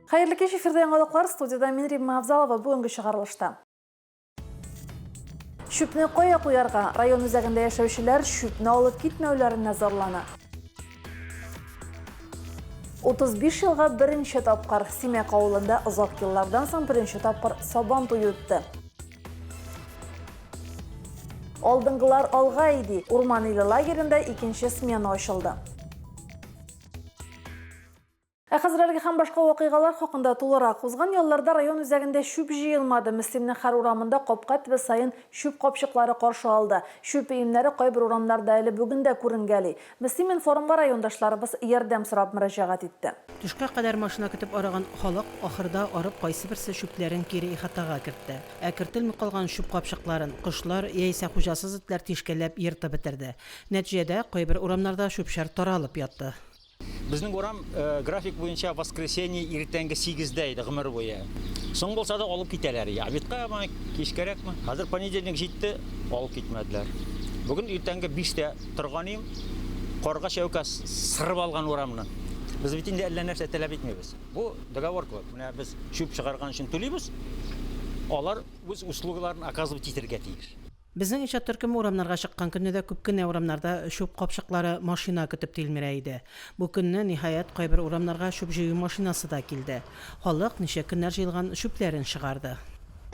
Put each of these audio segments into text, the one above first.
Хәерле кич, эфирда яңалыклар, студиядә мин Римма Авзалова, бүгенге чыгарылышта. Чүпне кая куярга? Район үзәгендә яшәүчеләр чүпне алып китмәүләренә зарлана. 35 елга беренче тапкыр Симәк авылында озак еллардан соң беренче тапкыр Сабан туе үтте. Алдынгылар алга иди. Урман иле лагеренда икенче смена ачылды. Ә хәзер әлеге һәм башка вакыйгалар хакында тулырак. Узган ялларда район үзәгендә чүп җыелмады. Мөслимнең һәр урамында капка төбе саен чүп капчыклары каршы алды. Чүп өемнәре кайбер урамнарда әле бүген дә күренгәли. Мөслим-информга райондашларыбыз ярдәм сорап мөрәҗәгать итте. Төшкә кадәр машина көтеп арыган халык ахырда арып кайсыберсе чүпләрен кире ихатага кертте. Ә кертелми калган чүп капчыкларын кошлар яисә хуҗасыз этләр тишкәләп ертып бетерде. Нәтиҗәдә, кайбер урамнарда чүп-чар таралып ятты. Безнең урам график буенча воскресенье иртәнге сигездә иде гомер буе. Соң булса да алып китәләр. Я обедкамы, кичкәрәкме. Хәзер понедельник җитте, алып китмәделәр. Бүген иртәнге биштә торган идем, карга чәүкә сырып алган урамны. Без бит инде әллә нәрсә таләп итмибез. Бу договор кебек. Менә без чүп чыгарган өчен түлибез, алар үз услугаларын оказывать итәргә тиеш. Безнең иҗат төркеме урамнарга чыккан көнне дә күп кенә урамнарда чүп капчыклары машина көтеп тилмерә иде. Бу көнне, ниһаять, кайбер урамнарга чүп җыю машинасы да килде. Халык ничә көннәр җыелган чүпләрен чыгарды.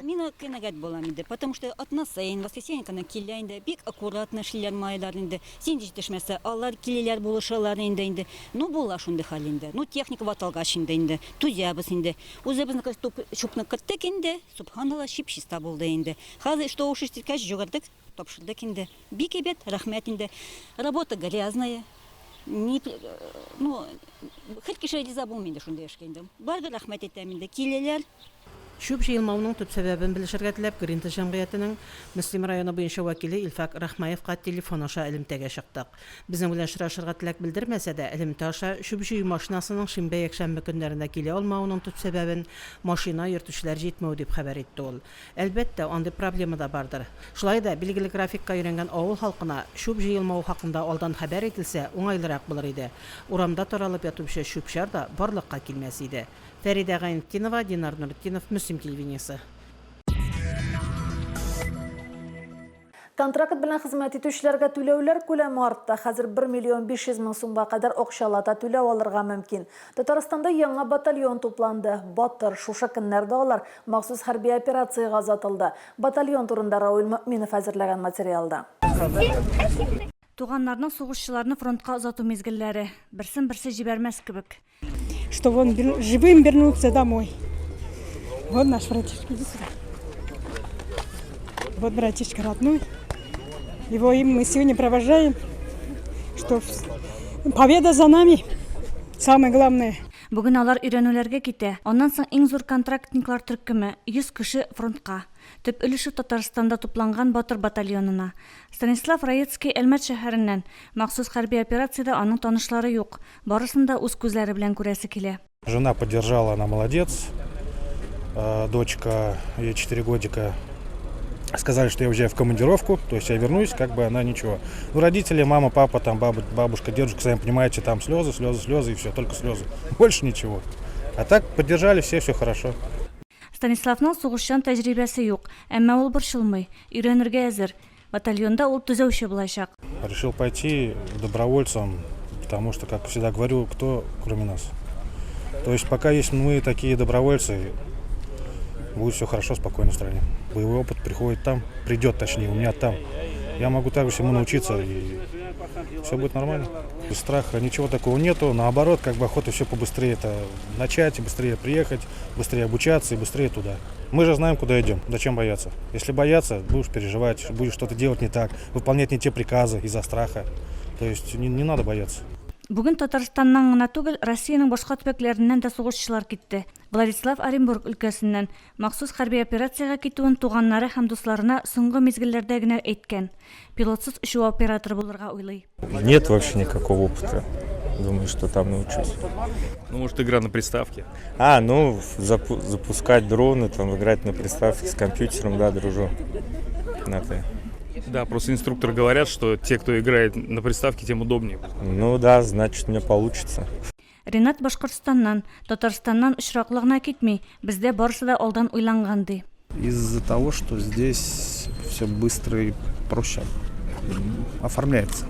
Мин канәгать булам инде, потому что атна саен, воскресенье көне килә инде, бик аккуратно эшлиләр малайлар инде. Син җитешмәсә, алар киләләр, булышалар инде инде. Ну, була шундый хәл инде. Ну, техника ватылгач инде инде, түзәбез инде. Үзебезнеке чүпне керттек инде, Сөбханалла, чип-чиста булды инде. Хәзер что уж ишеткәч, җөгердек, тапшырдык инде. Бик әйбәт, рәхмәт инде. Работа грязная. Не, ну, хет кеше риза булмый инде шундый эшкә инде. Барыбер рәхмәт әйтәм инде. Киләләр. Чүп җыелмауның төп сәбәбен белешергә теләп, Гринта җәмгыятенең Мөслим районы буенча вәкиле Илфак Рахмаевка телефон аша элемтәгә чыктык. Безнең белән очрашырга теләк белдермәсә дә, элемтә аша чүп җыю машинасының шимбә-якшәмбе көннәрендә килә алмавының төп сәбәбен машина йөртүчеләр җитмәү дип хәбәр итте ул. Әлбәттә, андый проблема да бардыр. Шулай да, билгеле графикка өйрәнгән авыл халкына чүп җыелмавы хакында алдан хәбәр ителсә, уңайлырак булыр иде. Урамда таралып ятучы чүп-чар да барлыкка килмәс иде. Фәридә Гайнетдинова, Динар Нуретдинов, Мөслим телевидениесе. Контракт белән хезмәт итүчеләргә түләүләр күләме артты. Хәзер 1 миллион 500 мең сумга кадәр акчалата түләү алырга мөмкин. Татарстанда яңа батальон тупланды. Батыр, шушы көннәрдә алар махсус хәрби операциягә озатылды. Батальон турында Рауил Мөэминов әзерләгән материалда. Туганнарның сугышчыларны фронтка озату мизгелләре. Берсен-берсе җибәрмәс кебек. Чтобы он живым вернулся домой. Вот наш братишка, иди сюда. Вот братишка родной. Его им мы сегодня провожаем, что победа за нами, самое главное. Бүген алар өйрәнүләргә китә. Аннан соң иң зур контрактниклар төркеме, 100 кеше фронтка. Төп өлеше Татарстанда тупланган Батыр батальонына. Станислав Раецкий Әлмәт шәһәреннән. Махсус хәрби операциядә аның танышлары юк. Барысын да үз күзләре белән күрәсе килә. Жена поддержала, она молодец. Дочка, ей 4 годика. Сказали, что я уезжаю в командировку, то есть я вернусь, как бы она ничего. Ну, родители, мама, папа, там, бабушка, дедушка, сами понимаете, там слезы, слезы, слезы и все, только слезы. Больше ничего. А так поддержали все, все хорошо. Станиславның сугышчан тәҗрибәсе юк, әмма ул борчылмый, өйрәнергә әзер. Батальонда ул төзәүче булачак. Решил пойти добровольцем, потому что, как всегда говорю, кто кроме нас. То есть пока есть мы такие добровольцы, будет все хорошо, спокойно в стране. Боевой опыт приходит там, придет точнее, у меня там. Я могу также всему научиться, и все будет нормально. Без страха ничего такого нету, наоборот, как бы охота все побыстрее это начать, быстрее приехать, быстрее обучаться и быстрее туда. Мы же знаем, куда идем, зачем бояться. Если бояться, будешь переживать, будешь что-то делать не так, выполнять не те приказы из-за страха. То есть не, не надо бояться. Бүген Татарстаннан гына түгел, Россиянең башка төбәкләреннән дә сугышчылар китте. Владислав Оренбург өлкәсеннән. Махсус хәрби операциягә китүен туганнары һәм дусларына соңгы мизгелләрдә генә әйткән. Пилотсыз очу операторы булырга уйлый. Нет вообще никакого опыта. Думаю, что там научусь. Ну, может, игра на приставке? А, ну, запускать дроны, там, играть на приставке с компьютером, да, дружу. На ты. Да, просто инструкторы говорят, что те, кто играет на приставке, тем удобнее. Ну да, значит, у меня получится. Ренат Башкортстаннан, Татарстаннан очраклы гына китми, бездә барысы да алдан уйланган, ди. Из-за того, что здесь все быстро и проще оформляется.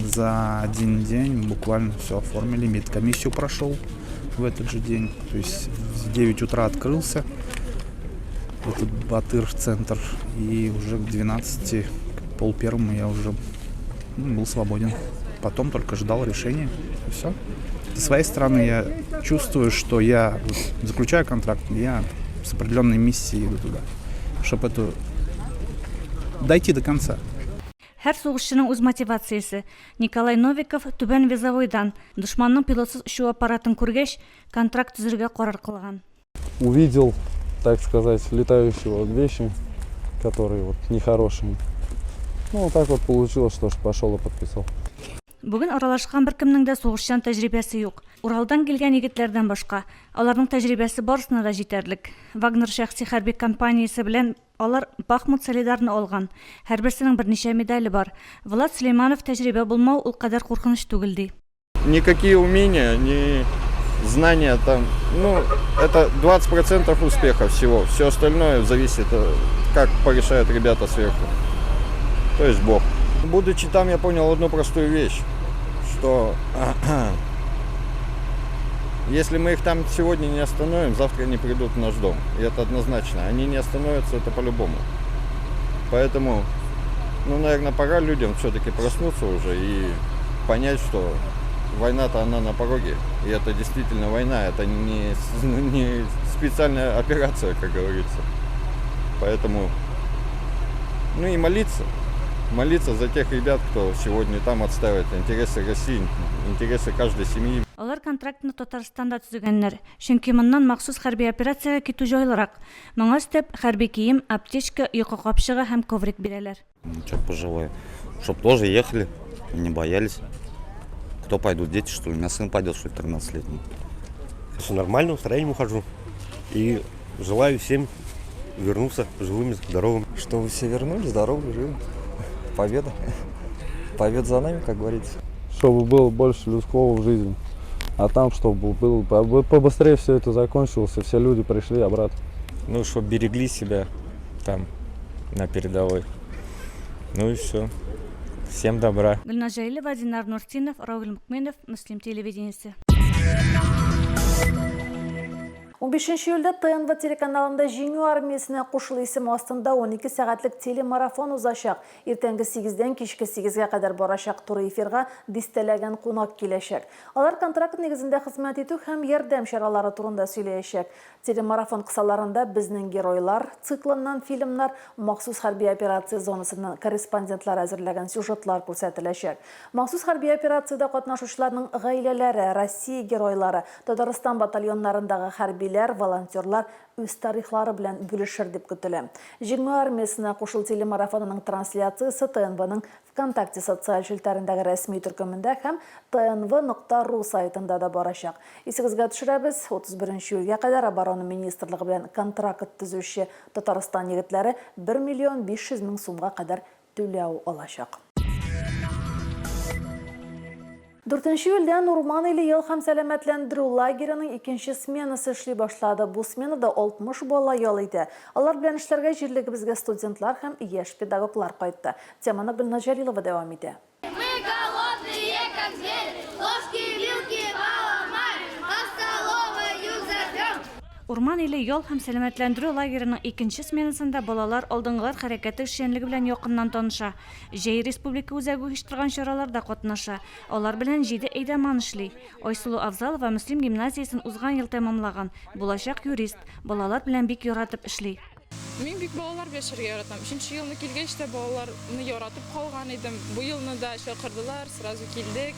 За один день буквально все оформили, медкомиссию прошел в этот же день. То есть в 9 утра открылся этот Батыр-центр, и уже к 12, к 12:30 я уже ну, был свободен. Потом только ждал решения, и все. Со своей стороны я чувствую, что я вот заключаю контракт, я с определенной миссией иду туда, чтобы эту дойти до конца. Һәр сугышчының үз мотивациясе. Николай Новиков Түбән Вязовойдан, дошманның пилотсыз очу аппаратын күргәч, контракт төзергә карар кылган. Увидел, так сказать, летающие вот вещи, которые вот нехорошие. Ну, вот так вот получилось, что ж пошел и подписал. Бүген аралашкан беркемнең дә сугышчан тәҗрибәсе юк. Уралдан килгән егетләрдән башка. Аларның тәҗрибәсе барысына да җитәрлек. Вагнер шәхси хәрби компаниясе белән алар Бахмут Солидарны алган. Һәрберсенең берничә медале бар. Влад Сөләйманов тәҗрибә булмау ул кадәр куркыныч түгел ди. Никакие умения, ни знания там, ну, это 20% успеха всего. Все остальное зависит, как порешают ребята сверху. То есть Бог. Будучи там, я понял одну простую вещь, что если мы их там сегодня не остановим, завтра они придут в наш дом. И это однозначно. Они не остановятся, это по-любому. Поэтому, ну, наверное, пора людям все-таки проснуться уже и понять, что война-то она на пороге. И это действительно война, это не специальная операция, как говорится. Поэтому, ну и молиться. Молиться за тех ребят, кто сегодня там отстаивает интересы России, интересы каждой семьи. Алар контрактны Татарстанда төзегәннәр, чөнки моннан махсус хәрби операциягә китү җайлырак. Моңа өстәп, хәрби кием, аптечка, йокы капчыгы һәм коврик бирәләр. Что пожелаю? Чтоб тоже ехали и не боялись. Кто пойдут, дети, что ли? У меня сын пойдет, что ли, 13-летний. С нормальным настроением ухожу. И желаю всем вернуться живыми, здоровыми. Чтобы все вернулись здоровы, живы. Победа. Победа за нами, как говорится. Чтобы было больше людского в жизни. А там, чтобы было побыстрее все это закончилось, и все люди пришли обратно. Ну, чтобы берегли себя там, на передовой. Ну и все. Всем добра. Гөлназ Җәлилова, Динар Нуртдинов, Равил Мөкминов, Мөслим телевидениесе. 15 июльдә ТНВ телеканалында Җиңү армиясенә кушыл исеме астында 12 сәгатьлек телемарафон узачак. Иртәнге 8-дән кичке 8-гә кадәр барачак туры эфирга дистәләгән кунак киләчәк. Алар контракт нигезендә хезмәт итү һәм ярдәм чаралары турында сөйләячәк. Телемарафон кысаларында Безнең геройлар циклыннан фильмнар, махсус хәрби операция зонасыннан корреспондентлар әзерләгән сюжетлар күрсәтеләчәк. Махсус хәрби операциядә катнашучыларның гаиләләре, Россия геройлары, Татарстан батальоннарындагы хәрбиләр, волонтерлар үз тарихлары белән бүлешер дип көтелә. Җиңү армиясенә кушыл телемарафонының трансляциясе ТНВның ВКонтакте социаль челтәрендәге рәсми төркемендә һәм tnv нокта ру сайтында да барачак. Исегезгә төшерәбез, 31 июльгә кадәр Оборона министрлыгы белән контракт төзүче Татарстан егетләре 1 миллион 500 мең сумга кадәр түләү алачак. Дүртенче июльдән Урман иле ял һәм сәламәтләндерү лагереның икенче сменасы эшли башлады. Бу сменада 60 бала ял итә. Алар белән эшләргә җирлегебезгә студентлар һәм яшь педагоглар кайтты. Теманы Гөлназ Җәлилова дәвам итә. Мы голодные, как звери, ложки, вилки поломали, а столовую зовем. Урман иле ял һәм сәламәтләндерү лагереның икенче сменасында балалар Алдынгылар хәрәкәте эшчәнлеге белән якыннан таныша. Җәй республика үзәге оештырган чараларда катнаша. Алар белән җиде әйдаман эшли. Айсылу Авзалова Мөслим гимназиясен узган ел тәмамлаган, булачак юрист, балалар белән бик яратып эшли. Мин бик балалар белән эшләргә яратам. Өченче елны килгәч тә балаларны яратып калган идем. Бу елны да чакырдылар, сразу килдек.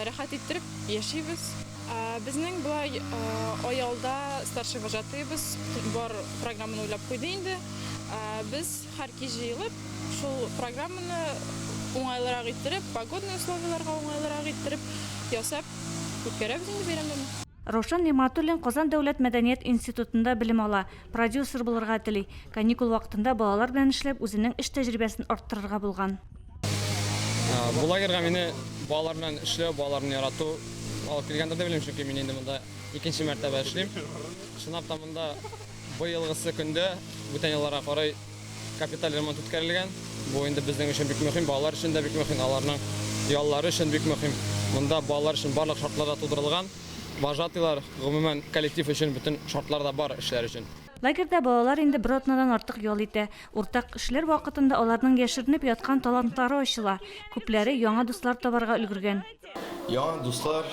Рәхәт иттереп яшибез. Безнең болай аялда старший вожатыйбыз бар программаны уйлап куйды инде. Без һәр кич җыелып, шул программаны уңайлырак иттереп, погодный условияләргә уңайлырак иттереп ясап үткәрәбез инде бәйрәмнәрне. Раушан Нигъмәтуллин Казан дәүләт мәдәният институтында белем ала, продюсер булырга тели. Каникул вакытында балалар белән эшләп, үзенең эш тәҗрибәсен арттырырга булган. Бу лагерьга мине балалар белән эшләү, балаларны ярату Алып килгәндер дип уйлыйм, чөнки мин инде монда икенче мәртәбә эшлим. Чынлап та монда быелгысы көндә бүтән елларга карый капиталь ремонт үткәрелгән. Бу инде безнең өчен бик мөһим, балалар өчен дә бик мөһим, аларның яллары өчен бик мөһим. Монда балалар өчен барлык шартлар да тудырылган. Вожатыйлар, гомумән, коллектив өчен бөтен шартлар да бар эшләр өчен. Лагерьда балалар инде бер атнадан артык ял итә. Уртак эшләр вакытында аларның яшеренеп яткан талантлары ачыла. Күпләре яңа дуслар табарга өлгергән. Яңа дуслар,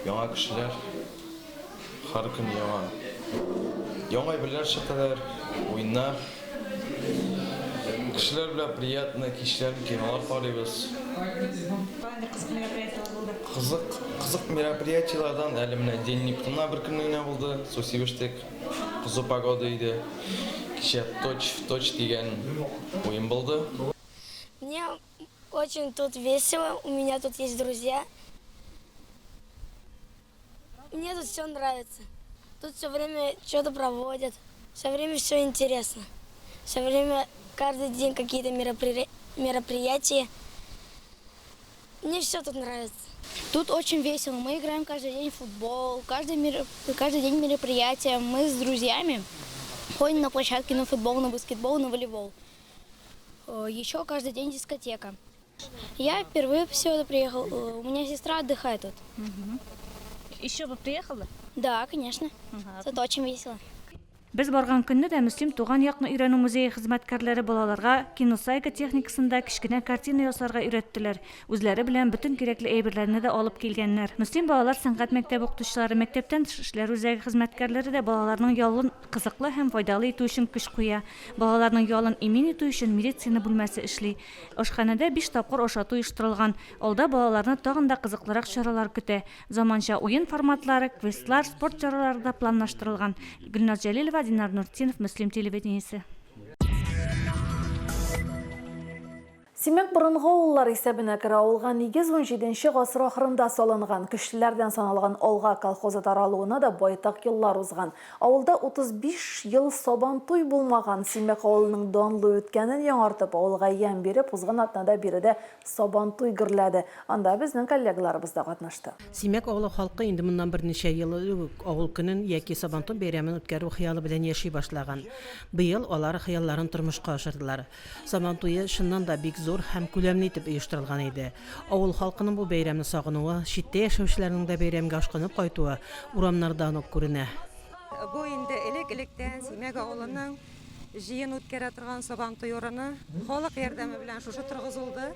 яңа кешеләр, һәр көн яңа. Яңа әйберләр чыктылар, уеннар. Кешеләр белән приятно, кичләрен кинолар карыйбыз. Кандый кызык мероприятиеләр булды? Кызык, кызык мероприятиеләрдән әле менә День Нептуна бер көнне генә булды, су сибештек. Кызу погода иде. Кичә Точь в точь дигән уен булды. Мне очень тут весело, у меня тут есть друзья. Мне тут все нравится. Тут все время что-то проводят, все время все интересно. Все время, каждый день какие-то мероприятия. Мне все тут нравится. Тут очень весело. Мы играем каждый день в футбол, каждый, мер... каждый день мероприятия. Мы с друзьями ходим на площадки на футбол, на баскетбол, на волейбол. Еще каждый день дискотека. Я впервые сюда приехал. У меня сестра отдыхает тут. Еще бы приехала? Да, конечно. Тут очень весело. Без барган көнне дә Мөслим туган якны өйрәнү музее хезмәткәрләре балаларга киносайка техникасында кечкенә картина ясарга өйрәттеләр. Үзләре белән бөтен кирәкле әйберләрне дә алып килгәннәр. Мөслим балалар сәнгать мәктәбе укытучылары, мәктәптән тыш эшләр үзәге хезмәткәрләре дә балаларның ялын кызыклы һәм файдалы итү өчен көч куя. Балаларның ялын имин итү өчен медицина бүлмәсе эшли. Ашханәдә биш тапкыр ашату оештырылган. Алда балаларны тагын да кызыклырак чаралар көтә. Заманча уен форматлары, квестлар, спорт чаралары да планлаштырылган. Гөлназ Җәлилова, Динар Нуртдинов, Мөслим телевидениесе. Симәк борынгы авыллар исәбенә керә. Авылга нигез унҗиденче гасыр ахырында салынган. Көчлеләрдән саналган Алга колхозы таралуына да байтак еллар узган. Авылда 35 ел Сабантуй булмаган. Симәк авылының данлы үткәнен яңартып, авылга ямь биреп, узган атнада биредә Сабантуй гөрләде. Анда безнең коллегаларыбыз да катнашты. Симәк авылы халкы инде моннан берничә ел элек үк Авыл көнен яки Сабантуй бәйрәмен үткәрү хыялы белән яши башлаган. Быел алар хыялларын тормышка ашырдылар. Сабантуе чыннан да бик зур һәм күләмле итеп оештырылган иде. Авыл халкының бу бәйрәмне сагынуы, читтә яшәүчеләрнең дә бәйрәмгә ашкынып кайтуы урамнардан ук күренә. Бу инде элек-электән Симәк авылының Җыен үткәрә торган Сабантуй урыны халык ярдәме белән шушы торгызылды.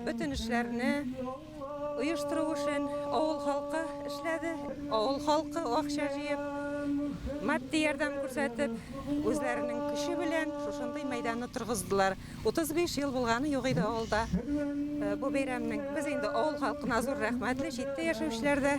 Бөтен эшләрне оештыру эшен авыл халкы эшләде. Авыл халкы акча җыеп, матди ярдәм күрсәтеп, үзләренең көче белән шушындый мәйданны торгыздылар. 35 ел булганы юк иде авылда бу бәйрәмнең. Без инде авыл халкына зур рәхмәтле, читтә яшәүчеләр дә.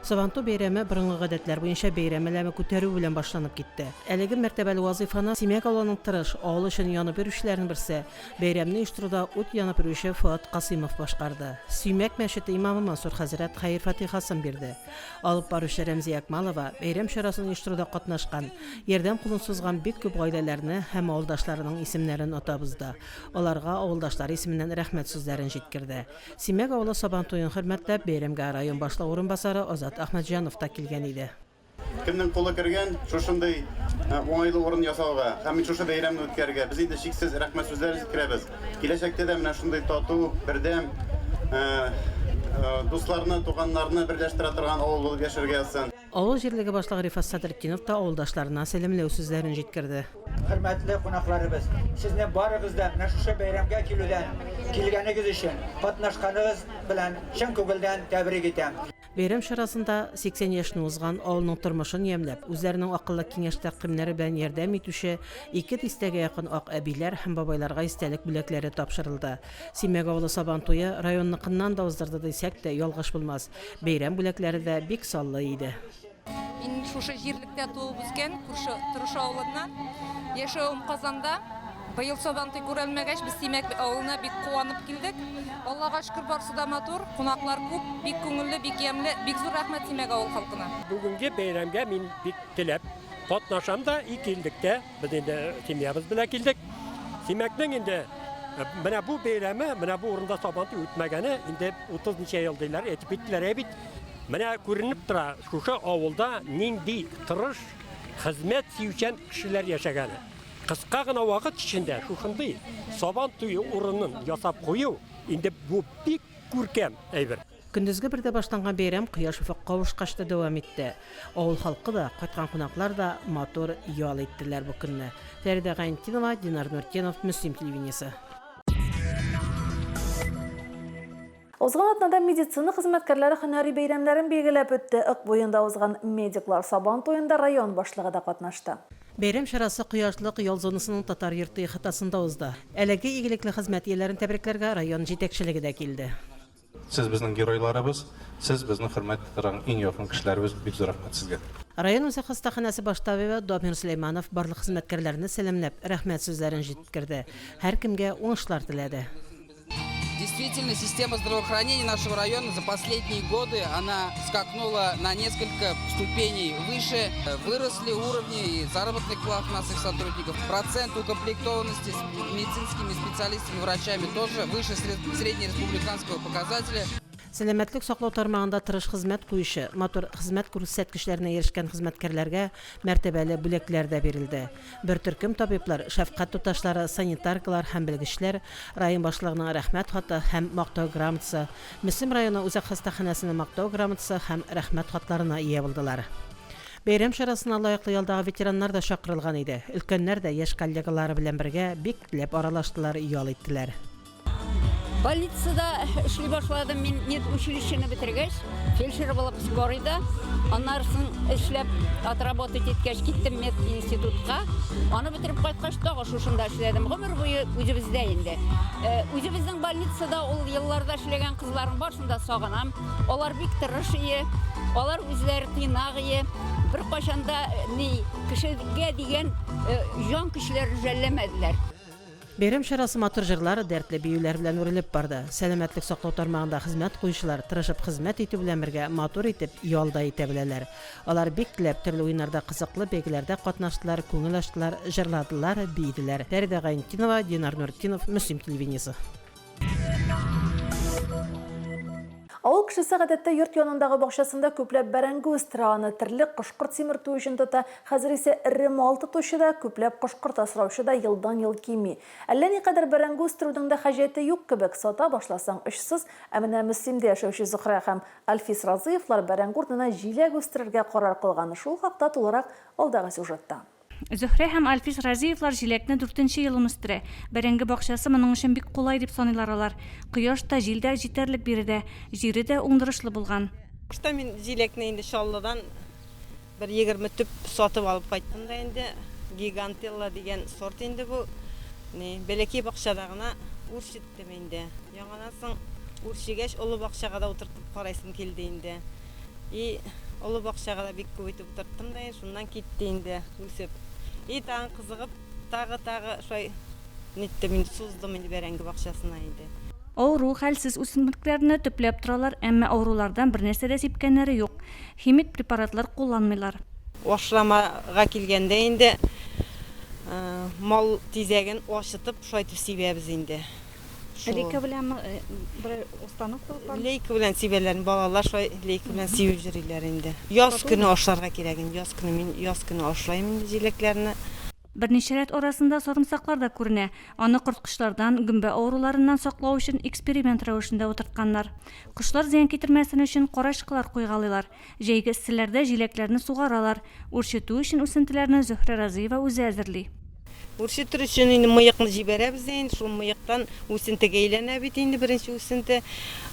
Сабантуй бәйрәме борынгы гадәтләр буенча бәйрәм әләме күтәрү белән башланып китте. Әлеге мәртәбәле вазыйфаны Симәк авылының тырыш, авыл өчен янып йөрүчеләрнең берсе, бәйрәмне оештыруда ут янып йөрүче Фоат Касыймов башкарды. Симәк мәчете имамы Мансур хәзрәт хәер-фатихасын бирде. Алып баручы Рәмзия Акмалова бәйрәм чарасын оештыруда катнашкан, ярдәм кулын сузган бик күп гаиләләрне һәм авылдашларының исемнәрен атап узды. Аларга авылдашлары исеменнән рәхмәт сүзләрен җиткерде. Симәк авылы Сабан туен хөрмәтләп, бәйрәмгә район башлыгы урынбасары Азат Әхмәтҗанов та килгән иде. Кемнең кулы кергән шушындый уңайлы урын ясауга һәм шушы бәйрәмне үткәрергә, без инде чиксез рәхмәт сүзләре җиткерәбез. Киләчәктә дә менә шундый тату, бердәм, дусларны, туганнарны берләштерә торган авыл булып яшәргә язсын. Авыл җирлеге башлыгы Рифат Садретдинов та авылдашларына сәламләү сүзләрен җиткерде. Хөрмәтле кунакларыбыз, сезне барыгыз да менә шушы бәйрәмгә килүдән, килгәнегез өчен, катнашканыгыз белән чын күңелдән тәбрик итәм. Бәйрәм чарасында 80 яшьне узган, авылның тормышын ямьләп, үзләренең акыллы киңәш-тәкъдимнәре белән ярдәм итүче ике дистәгә якын ак әбиләр һәм бабайларга истәлек бүләкләре тапшырылды. Симәк авылы Сабан туе районныкыннан да уздырды дисәк тә, ялгыш булмас. Бәйрәм бүләкләре дә бик саллы иде. Мин шушы җирлектә туып үскән, күрше Торыш авылыннан. Яшәвем Казанда. Быел Сабантуй күрәлмәгәч, без Симәк авылына бик куанып килдек. Аллага шөкер, барысы да матур, кунаклар күп, бик күңелле, бик ямьле. Бик зур рәхмәт Симәк авыл халкына. Бүгенге бәйрәмгә мин бик теләп катнашам да и килдек тә. Без инде семьябыз белән килдек. Симәкнең инде менә бу бәйрәме, менә бу урында Сабантуй үтмәгәне инде 30 ничә ел диләр, әйтеп киттеләр. Ә бит. Менә күренеп тора, шушы авылда нинди тырыш, хезмәт сөючән кешеләр яшәгәне. Кыска гына вакыт эчендә шушындый Сабан туе урынын ясап кую, инде бу бик күркәм әйбер. Көндезге бердә башланган бәйрәм кояш офыкка авышкач та дәвам итте. Авыл халкы да, кайткан кунаклар да матур ял иттеләр бу көнне. Фәридә Гайнетдинова, Динар Нуртдинов, Мөслим телевидениесе. Узган атнада медицина хезмәткәрләре һөнәри бәйрәмнәрен билгеләп үтте. Ык буенда узган медиклар Сабан туенда район башлыгы да катнашты. Бәйрәм чарасы Кояшлык ял зонасының Татар йорты ихатасында узды. Әлеге игелекле хезмәт ияләрен тәбрикләргә район җитәкчелеге дә килде. Сез безнең геройларыбыз, сез безнең хөрмәт итә торган иң якын кешеләребез, бик зур рәхмәт сезгә. Район үзәк хастаханәсе баш табибы Дамир Сөләйманов барлык хезмәткәрләрне сәламләп, рәхмәт сүзләрен җиткерде, һәркемгә уңышлар теләде. Действительно, система здравоохранения нашего района за последние годы, она скакнула на несколько ступеней выше. Выросли уровни и заработных плат наших сотрудников. Процент укомплектованности с медицинскими специалистами, врачами тоже выше среднереспубликанского показателя. Сәламәтлек саклау тармагында тырыш хезмәт куючы, матур хезмәт күрсәткечләренә ирешкән хезмәткәрләргә мәртәбәле бүләкләр дә бирелде. Бер төркем табиблар, шәфкать туташлары, санитаркалар һәм белгечләр район башлыгының Рәхмәт хаты һәм Мактау грамотасы, Мөслим районы үзәк хастаханәсенең Мактау грамотасы һәм Рәхмәт хатларына ия булдылар. Бәйрәм чарасына лаеклы ялдагы ветераннар да чакырылган иде. Өлкәннәр дә яшь коллегалары белән бергә бик теләп аралаштылар, ял иттеләр. Больницада эшли башладым мин медучилищены бетергәч, фельдшер булып скорыйда. Аннары соң эшләп, отработать иткәч, киттем мединститутка. Аны бетереп кайткач, тагы шушында эшләдем. Гомер буе үзебездә инде. Э, үзебезнең больницада ул елларда эшләгән кызларның барысын да сагынам. Алар бик тырыш ие, алар үзләре тыйнак ие. Беркайчан да э, ни кешегә дигән э, җан көчләрен жәлләмәделәр. Бәйрәм чарасы матур җырлар, дәртле биюләр белән үрелеп барды. Сәламәтлек саклау тармагында хезмәт куючылар, тырышып хезмәт итү белән бергә, матур итеп ял да итә беләләр. Алар бик теләп төрле уеннарда, кызыклы бәйгеләрдә катнаштылар, күңел ачтылар, җырладылар, биеделәр. Фәридә Гайнетдинова, Динар Нуретдинов, Мөслим телевидениесе. Авыл кешесе гадәттә йорт янындагы бакчасында күпләп бәрәңге үстерә, аны терлек, кош-корт симертү өчен тота. Хәзер исә эре мал тотучы да, күпләп кош-корт асраучы да елдан-ел кими. Әллә никадәр бәрәңге үстерүнең дә хаҗәте юк кебек, сата башласаң, очсыз. Ә менә Мөслимдә яшәүче Зөһрә һәм Альфис Разыевлар бәрәңге урынына җиләк үстерергә карар кылган. Шул хакта тулырак алдагы сюжетта. Зөһрә һәм Альфис Разиевлар җиләкне дүртенче елын үстерә. Бәрәңге бакчасы моның өчен бик кулай дип саныйлар алар. Кояш та, җил дә җитәрлек биредә. Җире дә уңдырышлы булган. Башта мин җиләкне инде Чаллыдан бер 20 төп сатып алып кайттым да инде. Гигантелла дигән сорт инде бу. Ни, бәләкәй бакчада гына үрчеттем инде. Яңадан соң үрчегәч, олы бакчага да утыртып карыйсым килде инде. И олы бакчага да бик күп итеп утырттым да инде, шуннан китте инде үсеп. И тагын кызыгып, тагы, тагы шулай ниттем инде, суздым инде бәрәңге бакчасына инде. Авыру, хәлсез үсемлекләрне төпләп торалар, әмма авырулардан бернәрсә дә сипкәннәре юк. Химик препаратлар кулланмыйлар. Ашламага килгәндә инде, мал тизәген ачытып, шулай итеп сибәбез инде. Шул. Лейка беләнме, берәр установка бармы? Лейка белән сибәләр. Балалар шулай лейка белән сибеп йөриләр инде. Яз көне ашларга кирәк инде. Яз көне мин яз көне ашлыйм инде җиләкләрне. Берничә рәт арасында сарымсаклар да күренә. Аны корткычлардан, гөмбә авыруларыннан саклау өчен эксперимент рәвешендә утыртканнар. Кошлар зыян китермәсен өчен карачкылар куйгалыйлар. Җәйге эсселәрдә җиләкләрне сугаралар. Үрчетү өчен үсентеләрне Зөһрә Разыева үзе әзерли. Үрчетер өчен инде мыекны җибәрәбез дә инде, шул мыектан үсентегә әйләнә бит инде беренче үсенте.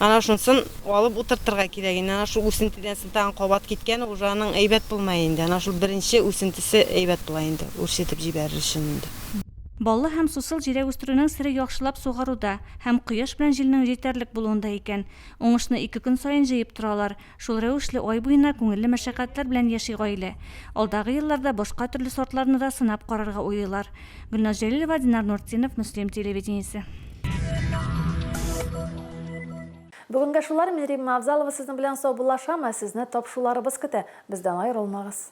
Ана шунсын алып утыртырга кирәк инде. Ана шул үсентедән соң тагын кабат киткән, уже аның әйбәт булмай инде. Ана шул беренче үсентесе әйбәт була инде, үрчетеп җибәрер өчен инде. Баллы һәм сусыл җиләк үстерүнең сере яхшылап сугаруда һәм кояш белән җилнең җитәрлек булуында икән. Уңышны ике көн саен җыеп торалар. Шул рәвешле ай буена күңелле мәшәкатьләр белән яши гаилә. Алдагы елларда башка төрле сортларны да сынап карарга уйлыйлар. Гөлназ Җәлилова, Динар Нуртдинов, Мөслим телевидениесе. Бүгенгә шулар, мин Римма Авзалова сезнең белән саубуллашам, ә сезне тапшыруларыбыз көтә. Бездән аерылмагыз.